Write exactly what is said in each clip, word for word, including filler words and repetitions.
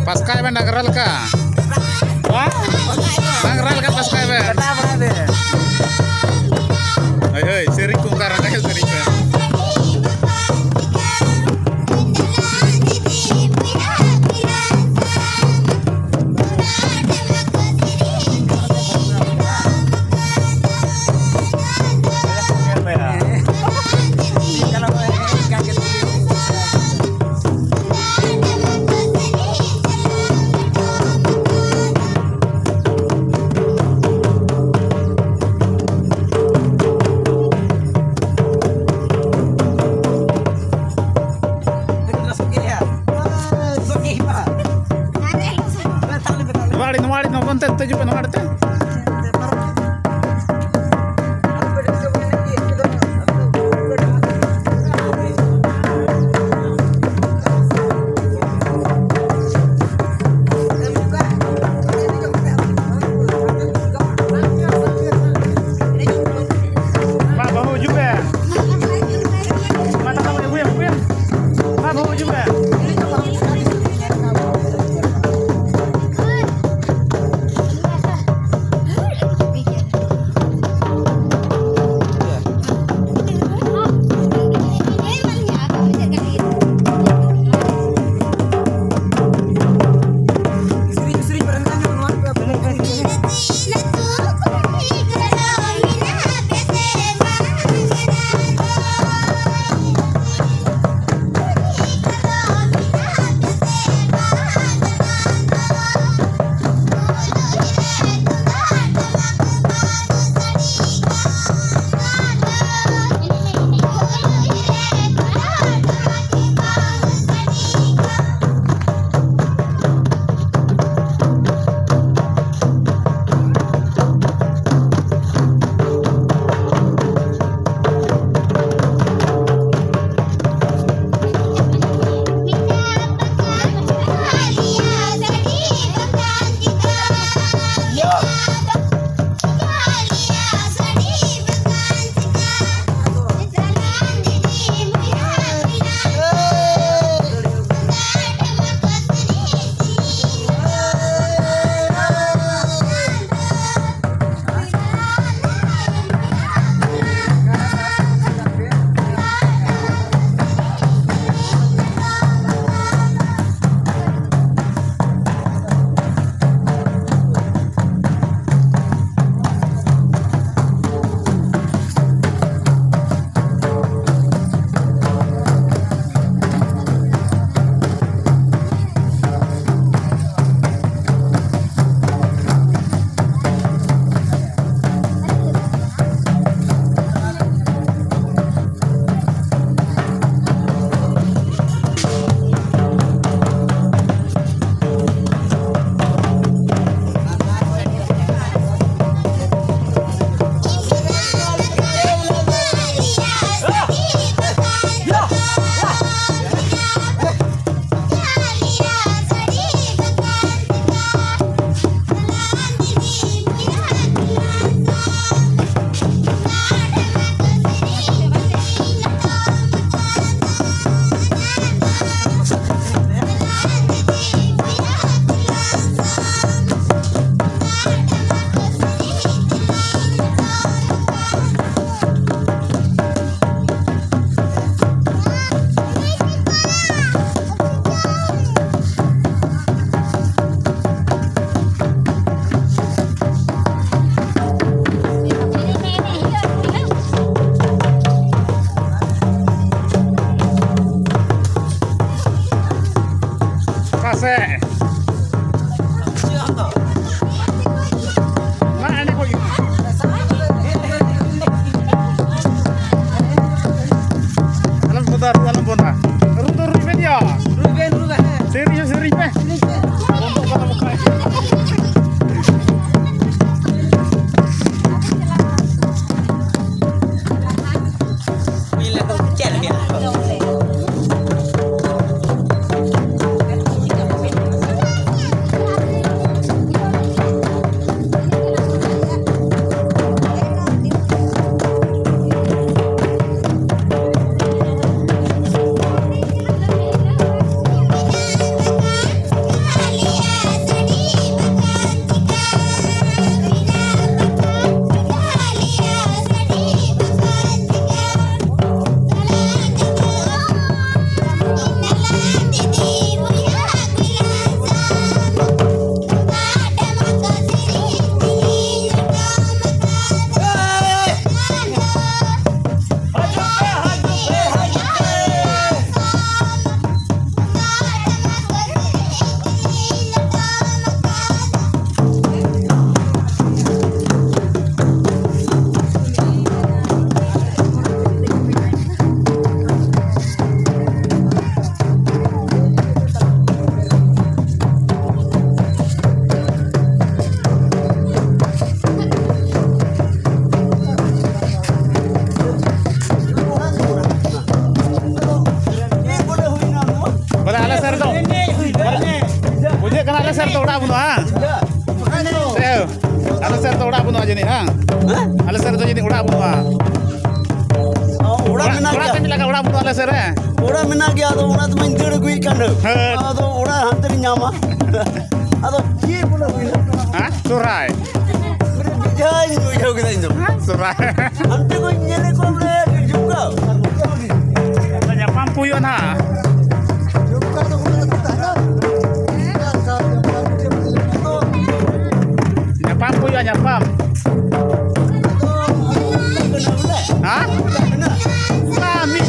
ᱯᱟᱥᱠᱟᱭ ᱵᱮᱱ ᱰᱟᱝᱨᱟ ᱞᱮᱠᱟ᱾ ᱦᱮᱸ? ᱰᱟᱝᱨᱟ ᱞᱮᱠᱟ ᱯᱟᱥᱠᱟᱭ ᱵᱮᱱ᱾ ᱦᱳᱭ, ᱦᱳᱭ, ᱥᱮᱨᱮᱧ ᱠᱚ ᱚᱱᱠᱟ ᱨᱟᱸᱜᱟᱣ ᱧᱚᱜ ᱥᱮᱨᱮᱧ ᱵᱮᱱ᱾ ᱱᱚᱣᱟ ᱟᱲᱮ, ᱱᱚᱣᱟ ᱟᱲᱮ, ᱱᱚᱣᱟ ᱚᱱᱛᱮ ᱦᱤᱡᱩᱜ ᱯᱮ, ᱱᱚᱣᱟ ᱟᱲᱮ ᱛᱮ᱾ ᱢᱟ ᱵᱟᱹᱵᱩ ᱦᱤᱡᱩᱜ ᱯᱮ᱾ ᱢᱟ ᱛᱟᱲᱟᱢ ᱟᱹᱜᱩᱭᱮᱢ, ᱟᱹᱜᱩᱭᱮᱢ᱾ ᱢᱟ ᱵᱟᱹᱵᱩ ᱦᱤᱡᱩᱜ ᱯᱮ᱾ ᱨᱩᱭ ᱵᱮᱱ, ᱨᱩᱭ ᱵᱮᱱ, ᱦᱮᱸ᱾ ᱥᱮᱨᱮᱧ ᱦᱚᱸ ᱥᱮᱨᱮᱧ ᱯᱮ᱾ ᱥᱮᱨᱮᱧ ᱯᱮ᱾ ᱵᱚᱱᱫᱚ ᱠᱟᱜ ᱢᱮ ᱵᱟᱠᱷᱟᱡ᱾ ᱵᱚᱞᱮ ᱟᱞᱮ ᱥᱮᱫ ᱨᱮᱫᱚ, ᱵᱩᱡᱷᱟᱹᱜ ᱠᱟᱱᱟ, ᱟᱞᱮ ᱥᱮᱫ ᱨᱮᱫᱚ ᱚᱲᱟᱜ ᱵᱟᱹᱱᱩᱜᱼᱟ, ᱦᱮᱸ? ᱮ, ᱟᱞᱮ ᱥᱮᱫ ᱨᱮᱫᱚ ᱚᱲᱟᱜ ᱵᱟᱹᱱᱩᱜᱼᱟ ᱡᱟᱹᱱᱤᱡ, ᱦᱮᱸ? ᱦᱮᱸ? ᱟᱞᱮ ᱥᱮᱫ ᱨᱮᱫᱚ ᱡᱟᱹᱱᱤᱡ ᱚᱲᱟᱜ ᱵᱟᱹᱱᱩᱜᱼᱟ᱾ ᱚ, ᱚᱲᱟᱜ ᱚᱲᱟᱜ, ᱢᱮᱱᱟᱜ ᱚᱲᱟᱜ ᱜᱮᱭᱟ᱾ ᱛᱟᱹᱧ ᱞᱟᱜᱟ, ᱚᱲᱟᱜ ᱵᱟᱹᱱᱩᱜᱼᱟ ᱟᱞᱮ ᱥᱮᱫ ᱨᱮ᱾ ᱚᱲᱟᱜ ᱢᱮᱱᱟᱜ ᱜᱮᱭᱟ, ᱟᱫᱚ ᱚᱱᱟ ᱛᱮᱢᱟᱧ ᱫᱟᱹᱲ ᱟᱹᱜᱩᱭᱮᱫ ᱠᱟᱱ ᱰᱷᱟᱹᱣ᱾ ᱦᱮᱸ᱾ ᱟᱫᱚ ᱚᱲᱟᱜ ᱦᱟᱱᱛᱮ ᱨᱤᱧ ᱧᱟᱢᱟ᱾ ᱟᱫᱚ ᱪᱮᱫ ᱵᱚᱞᱮ ᱦᱩᱭᱱᱟ? ᱦᱮᱸ? ᱥᱚᱨᱦᱟᱭ᱾ ᱢᱤᱫ ᱡᱟᱦᱟᱸᱧ ᱵᱩᱡᱷᱟᱹᱣ ᱠᱮᱫᱟ ᱤᱧ ᱫᱚ᱾ ᱥᱚᱨᱦᱟᱭ᱾ ᱦᱟᱱᱛᱮ ᱠᱷᱚᱱ ᱧᱮᱞᱮᱫ ᱠᱚᱣᱟ ᱵᱚᱞᱮ ᱡᱷᱩᱢᱠᱟᱹ᱾ ᱧᱟᱯᱟᱢ ᱠᱚ ᱦᱩᱭᱩᱜᱼᱟ ᱱᱟᱦᱟᱜ᱾ ᱧᱟᱯᱟᱢ ᱠᱚ ᱦᱩᱭᱩᱜᱼᱟ, ᱧᱟᱯᱟᱢ᱾ ᱦᱮᱸ? ᱵᱟᱝ, ᱢᱤᱫ,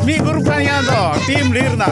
ᱢᱤᱫ ᱜᱨᱩᱯ ᱠᱟᱱ ᱜᱮᱭᱟ ᱫᱚ, ᱴᱤᱢ ᱰᱷᱮᱨ ᱮᱱᱟ᱾